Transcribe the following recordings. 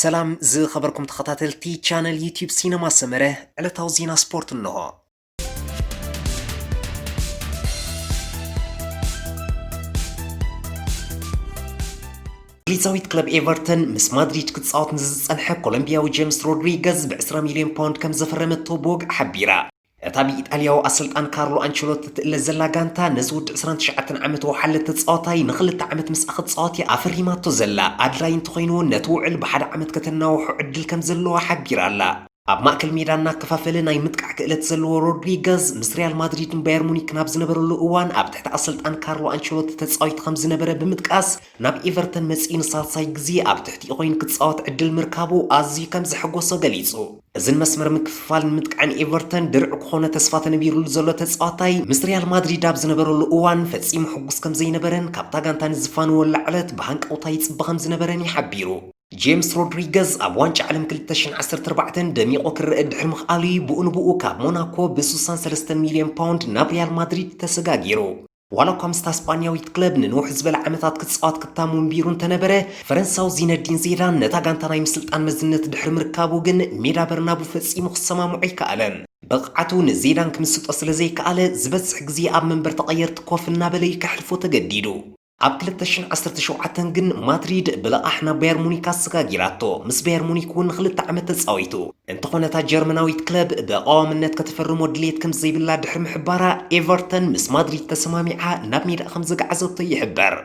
ሰላም ዝኸበርኩም ተኸታተልቲ ቻነል ዩቲዩብ ሲነማ ሰመረ፣ ዕለታዊ ዜና ስፖርት እንሆ። እንግሊዛዊት ክለብ ኤቨርተን ምስ ማድሪድ ክትጻወት ንዝጸንሐ ኮሎምቢያዊ ጄምስ ሮድሪገዝ ብ ዕስራ ሚልዮን ፓውንድ ከም ዘፈረመቶ ብወግዒ ሓቢራ። እታ ብኢጣልያዊ ኣሰልጣን ካርሎ ኣንቸሎቲ ትእለ ዘላ ጋንታ፣ ነዚ ወዲ ዕስራን ትሽዓተን ዓመት ወሓለት ተጻዋታይ ንኽልተ ዓመት ምስኣ ክትጻወት እያ ኣፈሪማቶ ዘላ። ኣድላይ እንተኾይኑ እውን ነቲ ውዕል ብሓደ ዓመት ከተናውሖ ዕድል ከም ዘለዋ ሓቢራ ኣላ። ኣብ ማእከል ሜዳ እናከፋፈለ ናይ ምጥቃዕ ክእለት ዘለዎ ሮድሪገዝ፣ ምስ ሪያል ማድሪድን ባየር ሙኒክን ኣብ ዝነበረሉ እዋን፣ ኣብ ትሕቲ ኣሰልጣን ካርሎ ኣንቸሎቲ ተጻዊቱ ከም ዝነበረ ብምጥቃስ፣ ናብ ኤቨርተን መጺኡ ንሳልሳይ ግዜ ኣብ ትሕቲኡ ኮይኑ ክጻወት ዕድል ምርካቡ ኣዝዩ ከም ዘሐጎሶ ገሊጹ። እዝን መስመር ምክፍፋልን ምጥቃዕን ኤቨርተን ድርዕ ክኾኖ ተስፋ ተነቢሩሉ ዘሎ ተጻዋታይ፣ ምስ ሪያል ማድሪድ ኣብ ዝነበረሉ እዋን ፈጺሙ ሕጉስ ከም ዘይነበረን ካብታ ጋንታ ንዝፋነወላ ዕለት ብሃንቀውታ ይጽበ ከም ዝነበረን እዩ ሓቢሩ። ጄምስ ሮድሪገዝ ኣብ ዋንጫ ዓለም ክልተ ሽሕን ዓሰርተ ኣርባዕተን ደሚቑ ክረአ ድሕሪ ምኽኣሉ እዩ ብኡ ንብኡ ካብ ሞናኮ ብ ስሳን ሰለስተን ሚልዮን ፓውንድ ናብ ሪያል ማድሪድ ተሰጋጊሩ። ዋላ እኳ ምስታ ስጳንያዊት ክለብ ንንውሕ ዝበለ ዓመታት ክጻወት ክታሙ እምቢሩ እንተነበረ፣ ፈረንሳዊ ዚነዲን ዜዳን ነታ ጋንታ ናይ ምስልጣን መዝነት ድሕሪ ምርካቡ ግን ሜዳ በርናቡ ፈጺሙ ክሰማምዖ ኣይከኣለን። ብቕዓቱ ንዜዳን ክምስጦ ስለ ዘይከኣለ፣ ዝበዝሕ ግዜ ኣብ መንበር ተቐየርቲ ኮፍ እናበለ እዩ ከሕልፎ ተገዲዱ። ኣብ ክልተ ሽሕን ዓሰርተ ሸውዓተን ግን ማድሪድ ብልቓሕ ናብ ባየር ሙኒክ ኣሰጋጊራቶ። ምስ ባየር ሙኒክ እውን ንኽልተ ዓመት ተጻዊቱ። እንተኾነ እታ ጀርመናዊት ክለብ ብቐዋምነት ከተፈርሞ ድልየት ከም ዘይብላ ድሕሪ ምሕባራ፣ ኤቨርተን ምስ ማድሪድ ተሰማሚዓ ናብ ሜዳ ከም ዘግዓዘቶ ይሕበር።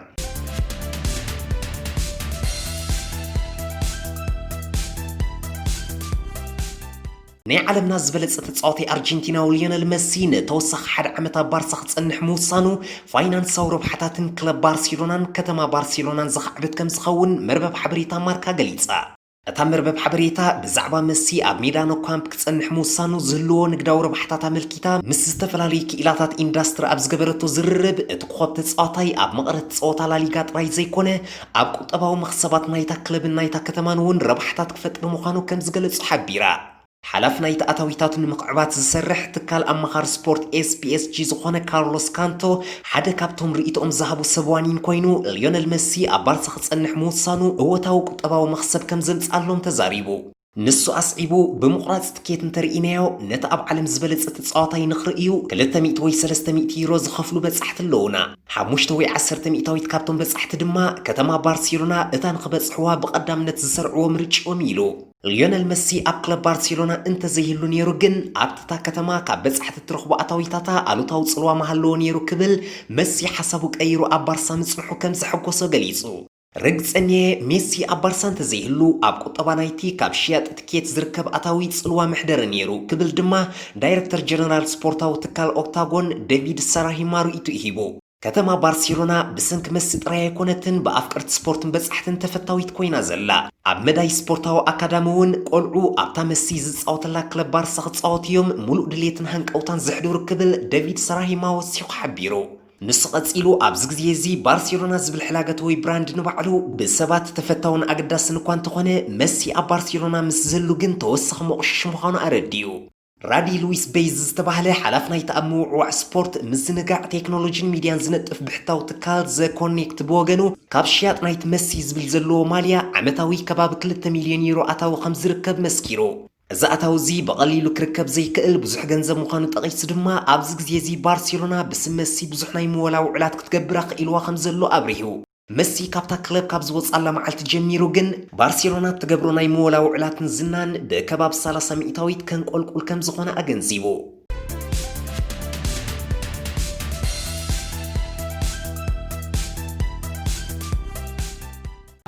ናይ ዓለምና ዝበለጸ ተጻዋታይ ኣርጀንቲናዊ ሊዮነል መሲ ንተወሳኺ ሓደ ዓመት ኣብ ባርሳ ክጸንሕ ምውሳኑ፣ ፋይናንሳዊ ረብሓታትን ክለብ ባርሴሎናን ከተማ ባርሴሎናን ዘኻዕብት ከም ዝኸውን መርበብ ሓበሬታ ማርካ ገሊጻ። እታ መርበብ ሓበሬታ ብዛዕባ መሲ ኣብ ሜዳ ኖ ካምፕ ክጸንሕ ምውሳኑ ዝህልዎ ንግዳዊ ረብሓታት ኣመልኪታ፣ ምስ ዝተፈላለዩ ክኢላታት ኢንዳስትሪ ኣብ ዝገበረቶ ዝርርብ፣ እቲ ኮኸብ ተጻዋታይ ኣብ መቐረት ጸወታ ላሊጋ ጥራይ ዘይኮነ፣ ኣብ ቁጠባዊ መኽሰባት ናይታ ክለብን ናይታ ከተማን እውን ረብሓታት ክፈጥር ምዃኑ ከም ዝገለጹ ሓቢራ። ሓላፊ ናይቲ ኣታዊታቱ ንምኽዕባት ዝሰርሕ ትካል ኣማኻሪ ስፖርት ኤስ ፒ ኤስ ጂ ዝኾነ ካርሎስ ካንቶ፣ ሓደ ካብቶም ርእይቶኦም ዝሃቡ ሰብ ዋኒን ኮይኑ፣ ሊዮነል መሲ ኣብ ባርሳ ክጸንሕ ምውሳኑ እወታዊ ቁጠባዊ መኽሰብ ከም ዘምጽኣሎም ተዛሪቡ። ንሱ ኣስዒቡ፣ ብምቑራጽ ትኬት እንተርኢናዮ፣ ነቲ ኣብ ዓለም ዝበለጸ ተጻዋታይ ንኽርእዩ ክልተ ሚእቲ ወይ ሰለስተ ሚእቲ ዩሮ ዝኸፍሉ በጻሕቲ ኣለዉና። ሓሙሽተ ወይ ዓሰርተ ሚእታዊት ካብቶም በጻሕቲ ድማ፣ ከተማ ባርሴሎና እታ ንኽበጽሕዋ ብቐዳምነት ዝሰርዕዎ ምርጭኦም ኢሉ። ሊዮነል መሲ ኣብ ክለብ ባርሴሎና እንተዘይህሉ ነይሩ ግን፣ ኣብቲ እታ ከተማ ካብ በጻሕቲ እትረኽቦ ኣታዊታታ ኣሉታዊ ጽልዋ ምሃለዎ ነይሩ ክብል፣ መሲ ሓሳቡ ቀይሩ ኣብ ባርሳ ምጽንሑ ከም ዘሐጎሶ ገሊጹ። ርግጸኛ እየ፣ ሜሲ ኣብ ባርሳ እንተዘይህሉ፣ ኣብ ቁጠባ ናይቲ ካብ ሽያጥ ትኬት ዝርከብ ኣታዊ ጽልዋ መሕደረ ነይሩ ክብል ድማ፣ ዳይረክተር ጀነራል ስፖርታዊ ትካል ኦክታጎን ዴቪድ ሰራሂማ ርእይቱ ሂቡ። ከተማ ባርሴሎና ብሰንኪ መሲ ጥራይ ኣይኮነትን ብኣፍቀርቲ ስፖርትን በጻሕትን ተፈታዊት ኮይና ዘላ። ኣብ መዳይ ስፖርታዊ ኣካዳሚ እውን ቆልዑ ኣብታ መሲ ዝጻወተላ ክለብ ባርሳ ክጻወቱ እዮም ምሉእ ድሌትን ሃንቀውታን ዘሕድሩ ክብል ዴቪድ ሰራሂማ ወሲኹ ሓቢሩ። ንሱ ቀጺሉ፣ ኣብዚ ግዜ እዚ ባርሴሎና ዝብል ሕላገት ወይ ብራንድ ንባዕሉ ብሰባት ተፈታውን ኣገዳስን እኳ እንተኾነ፣ መሲ ኣብ ባርሴሎና ምስ ዝህሉ ግን ተወሳኺ መቑሽሽ ምዃኑ ኣረዲኡ። ራዲ ሉዊስ ቤይዝ ዝተባህለ ሓላፍ ናይቲ ኣብ ምውዕዋዕ ስፖርት፣ ምዝንጋዕ፣ ቴክኖሎጂን ሚድያን ዝነጥፍ ብሕታዊ ትካል ዘ ኮኔክት ብወገኑ፣ ካብ ሽያጥ ናይቲ መሲ ዝብል ዘለዎ ማልያ ዓመታዊ ከባቢ ክልተ ሚልዮን ዩሮ ኣታዊ ከም ዝርከብ መስኪሩ። እዚ ኣታዊ እዚ ብቐሊሉ ክርከብ ዘይክእል ብዙሕ ገንዘብ ምዃኑ ጠቒሱ ድማ፣ ኣብዚ ግዜ እዚ ባርሴሎና ብስም መሲ ብዙሕ ናይ ምወላ ውዕላት ክትገብር ኣኽኢልዋ ከም ዘሎ ኣብሪሁ። መሲ ካብታ ክለብ ካብ ዝወጻላ መዓልቲ ጀሚሩ ግን፣ ባርሴሎና እትገብሮ ናይ ምወላ ውዕላትን ዝናን ብከባቢ ሰላሳ ሚእታዊት ከንቆልቁል ከም ዝኾነ ኣገንዚቡ።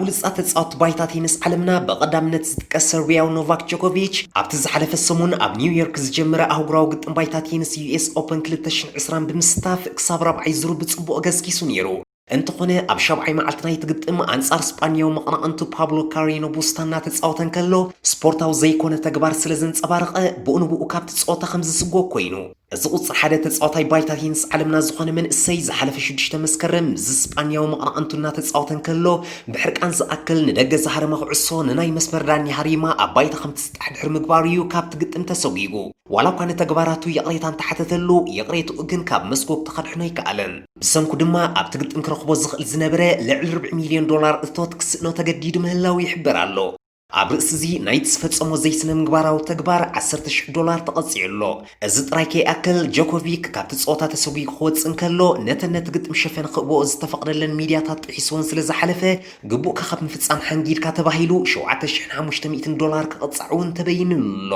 ብሉጻት ተጻወትቲ ባይታ ቴኒስ ዓለምና ብቐዳምነት ዝጥቀስ ሰርቢያዊ ኖቫክ ጆኮቪች፣ ኣብቲ ዝሓለፈ ሰሙን ኣብ ኒውዮርክ ዝጀመረ ኣህጉራዊ ግጥም ባይታ ቴኒስ ዩ ኤስ ኦፐን ክልተ ሽሕን ዕስራን ብምስታፍ ክሳብ ራብዓይ ዙር ብጽቡቕ ገስጊሱ ነይሩ። እንተኾነ፣ ኣብ ሻብዓይ መዓልቲ ናይቲ ግጥም ኣንጻር ስጳንያዊ መቐናቕንቱ ፓብሎ ካሬኖ ቡስታ እናተጻወተ እንከሎ፣ ስፖርታዊ ዘይኮነ ተግባር ስለ ዘንጸባረቐ፣ ብኡ ንብኡ ካብቲ ጸወታ ከም ዝስጎ ኮይኑ። እዚ ቁጽሪ ሓደ ተጻዋታይ ባይታ ቴኒስ ዓለምና ዝኾነ መንእሰይ፣ ዝሓለፈ ሽዱሽተ መስከረም ምስ ስጳንያዊ መቐናቕንቱ እናተጻወተ እንከሎ፣ ብሕርቃን ዝኣክል ንደገ ዝሃረመ ኩዕሶ ንናይ መስመር ዳኛ ሃሪማ ኣብ ባይታ ከም ትስጣሕ ድሕሪ ምግባሩ እዩ ካብቲ ግጥም ተሰጒጉ። ዋላ እኳ ንተግባራቱ ይቕሬታ እንተሓተተሉ፣ ይቕሬትኡ ግን ካብ መስጎግ ተኸድሕኖ ኣይከኣለን። ብሰንኩ ድማ ኣብቲ ግጥም ክረኽቦ ዝኽእል ዝነበረ ልዕሊ ርብዒ ሚልዮን ዶላር እቶት ክስእኖ ተገዲዱ ምህላዉ ይሕበር ኣሎ። ኣብ ርእሲ እዚ ናይቲ ዝፈጸሞ ዘይስነ ምግባራዊ ተግባር ዓሰርተ ሽሕ ዶላር ተቐጺዑ ኣሎ። እዚ ጥራይ ከይኣክል፣ ጆኮቪክ ካብቲ ጸወታ ተሰጒጉ ክወጽእ እንከሎ፣ ነተን ነቲ ግጥም ሸፈን ክእበኦ ዝተፈቕደለን ሚድያታት ጥሒስወን ስለ ዝሓለፈ፣ ግቡእካ ካብ ምፍጻም ሓንጊድካ ተባሂሉ ሸውዓተ ሽሕን ሓሙሽተ ሚእትን ዶላር ክቕጻዕ እውን ተበይኑ ኣሎ።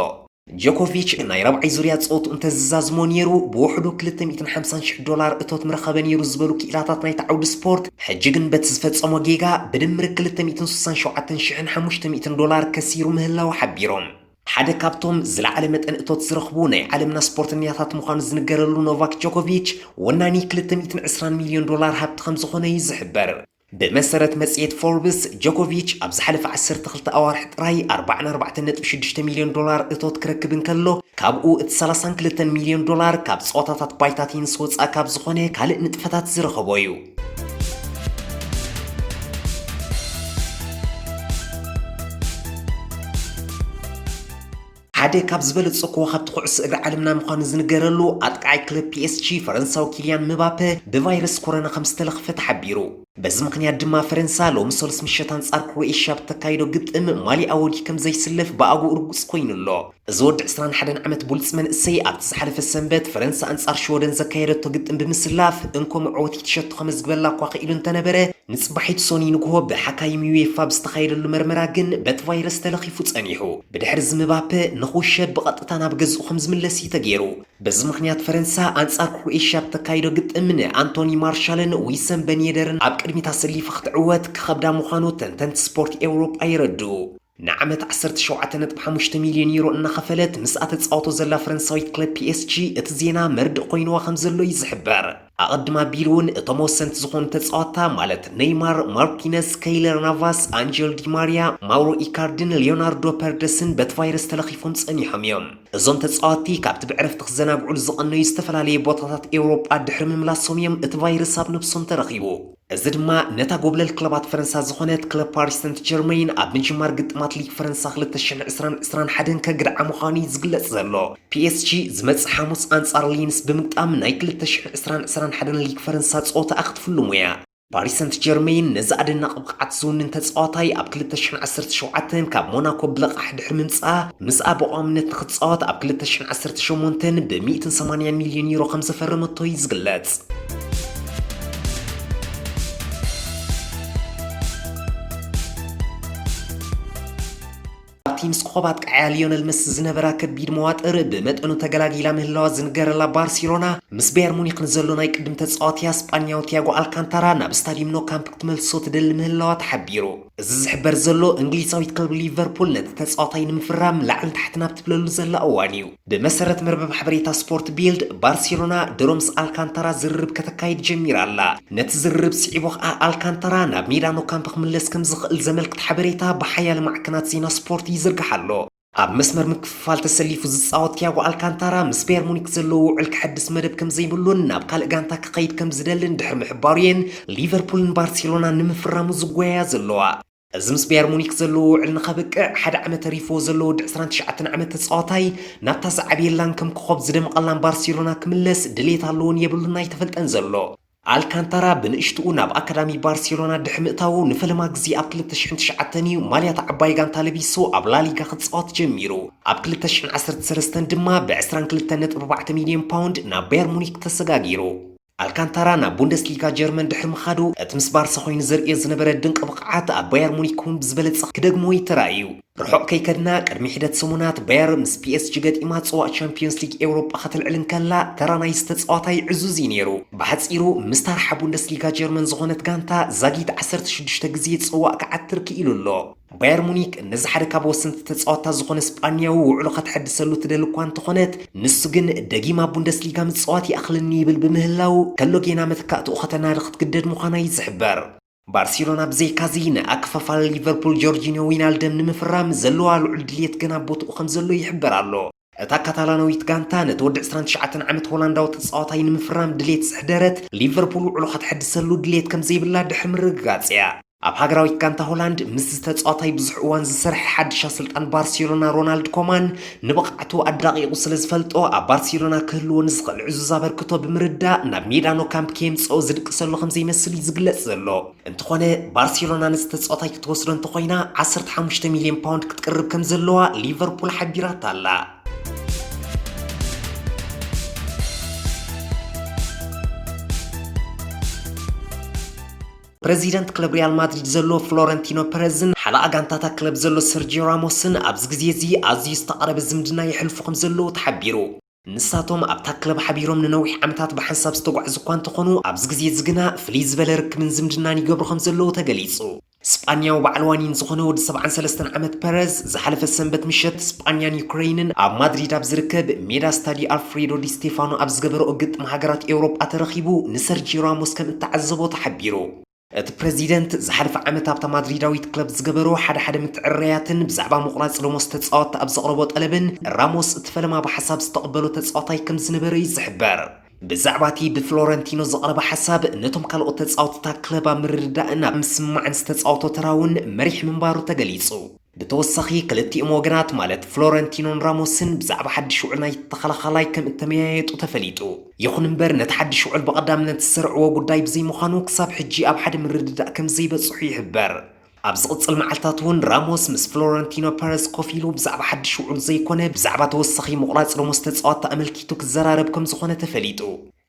ጆኮቪች ናይ ራብዓይ ዙርያ ጸወትኡ እንተዝዛዝሞ ነይሩ፣ ብውሕዱ ክልተ ሚእትን ሓምሳን ሽሕ ዶላር እቶት ምረኸበ ነይሩ ዝበሉ ክኢላታት ናይቲ ዓውዲ ስፖርት፣ ሕጂ ግን በቲ ዝፈጸሞ ጌጋ ብድምር ክልተ ሚእትን ስሳን ሸውዓተን ሽሕን ሓሙሽተ ሚእትን ዶላር ከሲሩ ምህላዉ ሓቢሮም። ሓደ ካብቶም ዝለዓለ መጠን እቶት ዝረኽቡ ናይ ዓለምና ስፖርተኛታት ምዃኑ ዝንገረሉ ኖቫክ ጆኮቪች፣ ወናኒ ክልተ ሚእትን ዕስራን ሚልዮን ዶላር ሃብቲ ከም ዝኾነ እዩ ዝሕበር። ብመሰረት መጽሔት ፎርብስ፣ ጆኮቪች ኣብ ዝሓለፈ ዓሰርተ ክልተ ኣዋርሕ ጥራይ ኣርባዓን ኣርባዕተን ነጥቢ ሽዱሽተ ሚልዮን ዶላር እቶት ክረክብ እንከሎ፣ ካብኡ እቲ ሰላሳን ክልተን ሚልዮን ዶላር ካብ ጸወታታት ባይታ ቴኒስ ወጻኢ ካብ ዝኾነ ካልእ ንጥፈታት ዝረኸቦ እዩ። ሓደ ካብ ዝበለጸ ኮኸብቲ ኩዕሶ እግሪ ዓለምና ምዃኑ ዝንገረሉ ኣጥቃዓይ ክለብ ፒ ኤስ ጂ ፈረንሳዊ ኪልያን ምባፔ ብቫይረስ ኮሮና ከም ዝተለኽፈ ተሓቢሩ። በዚ ምኽንያት ድማ ፈረንሳ ሎሚ ሰሉስ ምሸት ኣንጻር ክሮኤሽያ ብተካይዶ ግጥም ማሊኣ ወዲ ከም ዘይስለፍ ብኣግኡ ርጉጽ ኮይኑ ኣሎ። እዚ ወዲ ዕስራን ሓደን ዓመት ቡልጽ መንእሰይ ኣብቲ ዝሓለፈ ሰንበት ፈረንሳ ኣንጻር ሽወደን ዘካየደቶ ግጥም ብምስላፍ እንኮ መዕወቲ ትሸቶ ከመዝግበላ እኳ ክኢሉ እንተነበረ፣ ንጽባሒቱ ሶኒ ንግሆ ብሓካይም ዩኤፋ ብዝተኻየደሉ መርመራ ግን በቲ ቫይረስ ተለኺፉ ጸኒሑ። ብድሕሪ እዚ ምባፔ ንኽውሸብ ብቐጥታ ናብ ገዝኡ ከም ዝምለስ እዩ ተገይሩ። በዚ ምኽንያት ፈረንሳ ኣንጻር ክሮኤሽያ ብተካይዶ ግጥም ንኣንቶኒ ማርሻልን ዊሰን በንየደርን ኣብ ቅድሚት ኣሰሊፋ ክትዕወት ክኸብዳ ምዃኑ ተንተንቲ ስፖርት ኤውሮጳ የረድኡ። ንዓመት ዓሰርተ ሸውዓተ ነጥቢ ሓሙሽተ ሚልዮን ዩሮ እናኸፈለት ምስኣ ተጻወቶ ዘላ ፈረንሳዊት ክለብ ፒ ኤስ ጂ እቲ ዜና መርድእ ኮይንዋ ከም ዘሎ እዩ ዝሕበር። ኣቐድም ኣቢሉ እውን እቶም ወሰንቲ ዝኾኑ ተጻወትታ ማለት ኔይማር፣ ማርኪነስ፣ ከይለር ናቫስ፣ ኣንጀል ዲ ማርያ፣ ማውሮ ኢካርድን ሊዮናርዶ ፐርደስን በቲ ቫይረስ ተለኺፎም ጸኒሖም እዮም። እዞም ተጻወትቲ ካብቲ ብዕረፍቲ ክዘናግዑሉ ዝቐነዩ ዝተፈላለየ ቦታታት ኤውሮጳ ድሕሪ ምምላሶም እዮም እቲ ቫይረስ ኣብ ነብሶም ተረኺቡ። እዚ ድማ ነታ ጎብለል ክለባት ፈረንሳ ዝኾነት ክለብ ፓሪስ ሰንት ጀርመይን ኣብ ምጅማር ግጥማት ሊግ ፈረንሳ ክልተ ሽሕን ዕስራን ዕስራን ሓደን ከግድዓ ምዃኑ እዩ ዝግለጽ ዘሎ። ፒ ኤስ ጂ ዝመጽእ ሓሙስ ኣንጻር ሊንስ ብምግጣም ናይ ክልተ ሽሕን ዕስራን ዕስራን ሓደን ሊግ ፈረንሳ ጸወታኣ ክትፍልሙ እያ። ፓሪስ ሰንት ጀርመይን ነዚ ኣደናቂ ብቕዓት ዝውንን ተጻዋታይ ኣብ ክልተ ሽሕን ዓሰርተ ሸውዓተን ካብ ሞናኮ ብለቓሕ ድሕሪ ምምጽኣ፣ ምስኣ ብቋምነት ንኽትጻወት ኣብ ክልተ ሽሕን ዓሰርተ ሸሞንተን ብ ሚእትን ሰማንያን ሚልዮን ዩሮ ከም ዘፈረመቶ እዩ ዝግለጽ። ኣብቲ ምስ ኮኾብ ኣጥቃዓያ ሊዮነል መሲ ዝነበራ ከቢድ መዋጥር ብመጠኑ ተገላጊላ ምህላዋ ዝንገረላ ባርሴሎና፣ ምስ ባየር ሙኒክ ንዘሎ ናይ ቅድም ተጻዋትያ ስጳንያዊ ቲያጎ ኣልካንታራ ናብ ስታዲየም ኖ ካምፕ ክትመልሶ ትደሊ ምህላዋ ተሓቢሩ። እዚ ዝሕበር ዘሎ፣ እንግሊዛዊት ክለብ ሊቨርፑል ነቲ ተጻዋታይ ንምፍራም ላዕልን ታሕትን ኣብ ትብለሉ ዘላ እዋን እዩ። ብመሰረት መርበብ ሓበሬታ ስፖርት ቢልድ፣ ባርሴሎና ድሮ ምስ ኣልካንታራ ዝርርብ ከተካይድ ጀሚራ ኣላ። ነቲ ዝርርብ ስዒቡ ከኣ ኣልካንታራ ናብ ሜዳ ኖ ካምፕ ክምለስ ከም ዝኽእል ዘመልክት ሓበሬታ ብሓያለ ማዕከናት ዜና ስፖርት ይዝርጋሕ ኣሎ። ኣብ መስመር ምክፍፋል ተሰሊፉ ዝጻወት ቲያጎ ኣልካንታራ ምስ ባየር ሙኒክ ዘለዎ ውዕል ክሐድስ መደብ ከም ዘይብሉን ናብ ካልእ ጋንታ ክኸይድ ከም ዝደልን ድሕሪ ምሕባሩ እየን ሊቨርፑልን ባርሴሎናን ንምፍራሙ ዝጎያያ ዘለዋ። እዚ ምስ ባየር ሙኒክ ዘለዎ ውዕል ንኸብቅዕ ሓደ ዓመት ተሪፍዎ ዘሎ ወዲ ዕስራን ትሽዓተን ዓመት ተጻዋታይ ናብታ ዝዓብየላን ከም ኮኾብ ዝደምቐላን ባርሴሎና ክምለስ ድሌት ኣለዎን የብሉን ኣይተፈልጠን ዘሎ። ኣልካንታራ ብንእሽትኡ ናብ ኣካዳሚ ባርሴሎና ድሕሪ ምእታዉ ንፈለማ ግዜ ኣብ ክልተ ሽሕን ትሽዓተን እዩ ማልያ እታ ዓባይ ጋንታ ለቢሱ ኣብ ላሊጋ ክጻወት ጀሚሩ። ኣብ ክልተ ሽሕን ዓሰርተ ሰለስተን ድማ ብ ዕስራን ክልተን ነጥቢ ኣርባዕተ ሚልዮን ፓውንድ ናብ ባየር ሙኒክ ተሰጋጊሩ። ኣልካንታራ ናብ ቡንደስሊጋ ጀርመን ድሕሪ ምኻዱ፣ እቲ ምስ ባርሳ ኮይኑ ዘርእዮ ዝነበረ ድንቂ ብቕዓት ኣብ ባየር ሙኒክ እውን ብዝበለጸ ክደግሞ እዩ ተራእዩ። ርሑቕ ከይከድና፣ ቅድሚ ሒደት ሰሙናት ባየር ምስ ፒ ኤስ ጂ ገጢማ ጽዋእ ቻምፒዮንስ ሊግ ኤውሮጳ ከተልዕል እንከላ፣ ተራ ናይዚ ተጻዋታይ ዕዙዝ እዩ ነይሩ። ብሓጺሩ፣ ምስ ታርሓ ቡንደስሊጋ ጀርመን ዝኾነት ጋንታ፣ ዛጊት ዓሰርተ ሽዱሽተ ግዜ ጽዋእ ክዓትር ክኢሉ ኣሎ። ባየር ሙኒክ ነዚ ሓደ ካብ ወሰንቲ ተጻወትታ ዝኾነ ስጳንያዊ ውዕሉ ከተሐድሰሉ ትደሊ እኳ እንተኾነት፣ ንሱ ግን ደጊም ኣብ ቡንደስሊጋ ምጽዋት ይኣኽለኒ ይብል ብምህላው፣ ከሎ ጌና መተካእትኡ ከተናዲ ክትግደድ ምዃና እዩ ዝሕበር። ባርሴሎና ብዘይካዚ ንኣከፋፋሊ ሊቨርፑል ጆርጂንዮ ዊናልደም ንምፍራም ዘለዋ ልዑል ድልየት ገና ኣብ ቦትኡ ከም ዘሎ ይሕበር ኣሎ። እታ ካታላናዊት ጋንታ ነቲ ወዲ ዕስራን ትሽዓተን ዓመት ሆላንዳዊ ተጻዋታይ ንምፍራም ድልየት ዘሕደረት፣ ሊቨርፑል ውዕሉ ከተሐድሰሉ ድልየት ከም ዘይብላ ድሕሪ ምርግጋጽ እያ። ኣብ ሃገራዊት ጋንታ ሆላንድ ምስ ዝተጻዋታይ ብዙሕ እዋን ዝሰርሐ ሓድሽ ኣሰልጣን ባርሴሎና ሮናልድ ኮማን ንብቕዓቱ ኣዳቂቑ ስለ ዝፈልጦ ኣብ ባርሴሎና ክህልዎ ንዝኽእል ዕዙዝ ኣበርክቶ ብምርዳእ ናብ ሜዳ ኖ ካምፕ ከየምጽኦ ዝድቅሰሉ ከም ዘይመስል እዩ ዝግለጽ ዘሎ። እንተኾነ ባርሴሎና ነዚ ተጻዋታይ ክትወስዶ እንተኾይና ዓሰርተ ሓሙሽተ ሚልዮን ፓውንድ ክትቅርብ ከም ዘለዋ ሊቨርፑል ሓቢራታ ኣላ። ፕረዚደንት ክለብ ሪያል ማድሪድ ዘሎ ፍሎረንቲኖ ፐረዝን ሓለቓ ጋንታታ ክለብ ዘሎ ሰርጂዮ ራሞስን ኣብዚ ግዜ እዚ ኣዝዩ ዝተቐረበ ዝምድና የሕልፉ ከም ዘለዉ ተሓቢሩ። ንሳቶም ኣብታ ክለብ ሓቢሮም ንነዊሕ ዓመታት ብሓንሳብ ዝተጓዕዙ እኳ እንተኾኑ ኣብዚ ግዜ እዚ ግና ፍልይ ዝበለ ርክብን ዝምድናን ይገብሩ ከም ዘለዉ ተገሊጹ። ስጳንያዊ በዓል ዋኒን ዝኾነ ወዲ ሰብዓን ሰለስተን ዓመት ፐረዝ ዝሓለፈ ሰንበት ምሸት ስጳንያን ዩክረይንን ኣብ ማድሪድ ኣብ ዝርከብ ሜዳ ስታዲ ኣልፍሬዶ ዲ ስቴፋኖ ኣብ ዝገበረኦ ግጥም ሃገራት ኤውሮጳ ተረኺቡ ንሰርጂ ራሞስ ከም እተዓዘቦ ተሓቢሩ። እቲ ፕረዚደንት ዝሓለፈ ዓመት ኣብታ ማድሪዳዊት ክለብ ዝገበሮ ሓደ ሓደ ምትዕርራያትን ብዛዕባ ምቑራጽ ደሞዝ ተጻወትቲ ኣብ ዘቕረቦ ጠለብን ራሞስ እቲ ፈለማ ብሓሳብ ዝተቐበሎ ተጻዋታይ ከም ዝነበረ እዩ ዝሕበር። ብዛዕባ እቲ ብፍሎረንቲኖ ዝቐረበ ሓሳብ ነቶም ካልኦት ተጻወትታ ክለብ ኣብ ምርድዳእን ኣብ ምስምማዕን ዝተጻወቶ ተራ እውን መሪሕ ምንባሩ ተገሊጹ። ብተወሳኺ ክልቲኦም ወገናት ማለት ፍሎረንቲኖን ራሞስን ብዛዕባ ሓድሽ ውዕል ናይቲ ተኸላኻላይ ከም እተመያየጡ ተፈሊጡ። ይኹን እምበር ነቲ ሓድሽ ውዕል ብቐዳምነት ዝሰርዕዎ ጉዳይ ብዘይምዃኑ ክሳብ ሕጂ ኣብ ሓደ ምርድዳእ ከም ዘይበጽሑ ይሕበር። ኣብ ዝቕጽል መዓልታት እውን ራሞስ ምስ ፍሎረንቲኖ ፐረዝ ኮፍ ኢሉ ብዛዕባ ሓድሽ ውዕል ዘይኮነ ብዛዕባ ተወሳኺ ምቑራጽ ደሞዝ ተጻወትቲ ኣመልኪቱ ክዘራረብ ከም ዝኾነ ተፈሊጡ።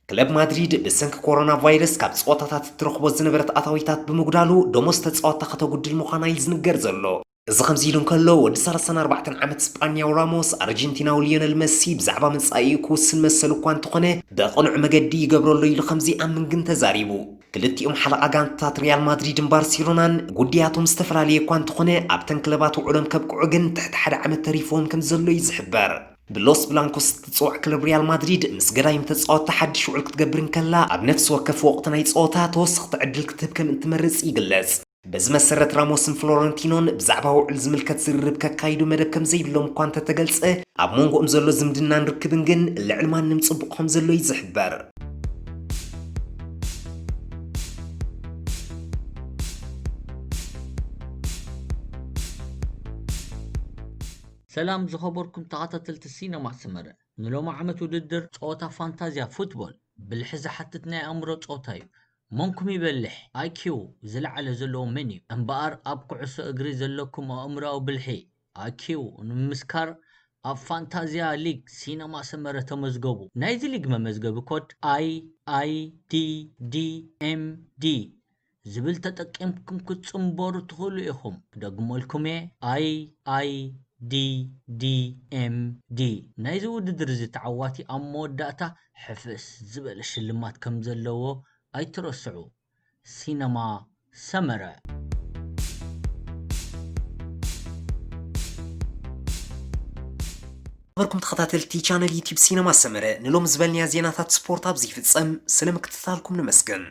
ክለብ ማድሪድ ብሰንኪ ኮሮና ቫይረስ ካብ ጸወታታት እትረኽቦ ዝነበረት ኣታዊታት ብምጉዳሉ ደሞዝ ተጻወትታ ከተጉድል ምዃና እዩ ዝንገር ዘሎ። እዚ ከምዚ ኢሉ እንከሎ ወዲ ሰላሳን ኣርባዕተን ዓመት ስጳንያዊ ራሞስ ኣርጀንቲናዊ ሊዮነል መሲ ብዛዕባ መጻኢኡ ክውስን መሰሉ እኳ እንተኾነ ብቕኑዕ መገዲ ይገብሮ ኣሎ ኢሉ ከም ዘይኣምን ግን ተዛሪቡ። ክልቲኦም ሓለቓ ጋንታታት ሪያል ማድሪድን ባርሴሎናን ጉድያቶም ዝተፈላለየ እኳ እንተኾነ ኣብተን ክለባት ውዕሎም ከብቅዑ ግን ትሕቲ ሓደ ዓመት ተሪፍዎም ከም ዘሎ እዩ ዝሕበር። ብሎስ ብላንኮስ እትጽዋዕ ክለብ ሪያል ማድሪድ ምስ ገዳይም ተጻወትቲ ሓድሽ ውዕል ክትገብር እንከላ ኣብ ነፍሲ ወከፍ ወቕቲ ናይ ጸወታ ተወሰኽቲ ዕድል ክትህብ ከም እትመርጽ ይግለጽ። በዚ መሰረት ራሞስን ፍሎረንቲኖን ብዛዕባ ውዕል ዝምልከት ዝርርብ ከካይዱ መደብ ከም ዘይብሎም እኳ እንተተገልጸ ኣብ መንጎኦም ዘሎ ዝምድናን ርክብን ግን ልዕሊ ማንም ጽቡቕ ከም ዘሎ እዩ ዝሕበር። ሰላም ዝኸበርኩም ተኸታተልቲ ሲነማ ሰመረ፣ ንሎሚ ዓመት ውድድር ጸወታ ፋንታዝያ ፉትቦል ብልሒ ዝሓትት ናይ ኣእምሮ ጸወታ እዩ። መንኩም ይበልሕ፣ ኣይኪው ዝለዓለ ዘለዎ መን እዩ? እምበኣር ኣብ ኩዕሶ እግሪ ዘለኩም ኣእምሮኣዊ ብልሒ፣ ኣይኪው፣ ንምምስካር ኣብ ፋንታዝያ ሊግ ሲነማ ሰመረ ተመዝገቡ። ናይዚ ሊግ መመዝገቢ ኮድ ኣይ ኣይ ዲ ዲ ኤም ዲ ዝብል ተጠቂምኩም ክትጽንበሩ ትኽእሉ ኢኹም። ክደግመልኩም እየ፣ ኣይ ኣይ ዲ ዲ ኤም ዲ። ናይዚ ውድድር እዚ ተዓዋቲ ኣብ መወዳእታ ሕፍስ ዝበለ ሽልማት ከም ዘለዎ ኣይትረስዑ። ሲነማ ሰመረ። ነበርኩም ተኸታተልቲ ቻነል ዩቲዩብ ሲነማ ሰመረ፣ ንሎም ዝበልንያ ዜናታት ስፖርት ኣብዚ ይፍጸም። ስለ ምክትታልኩም ነመስግን።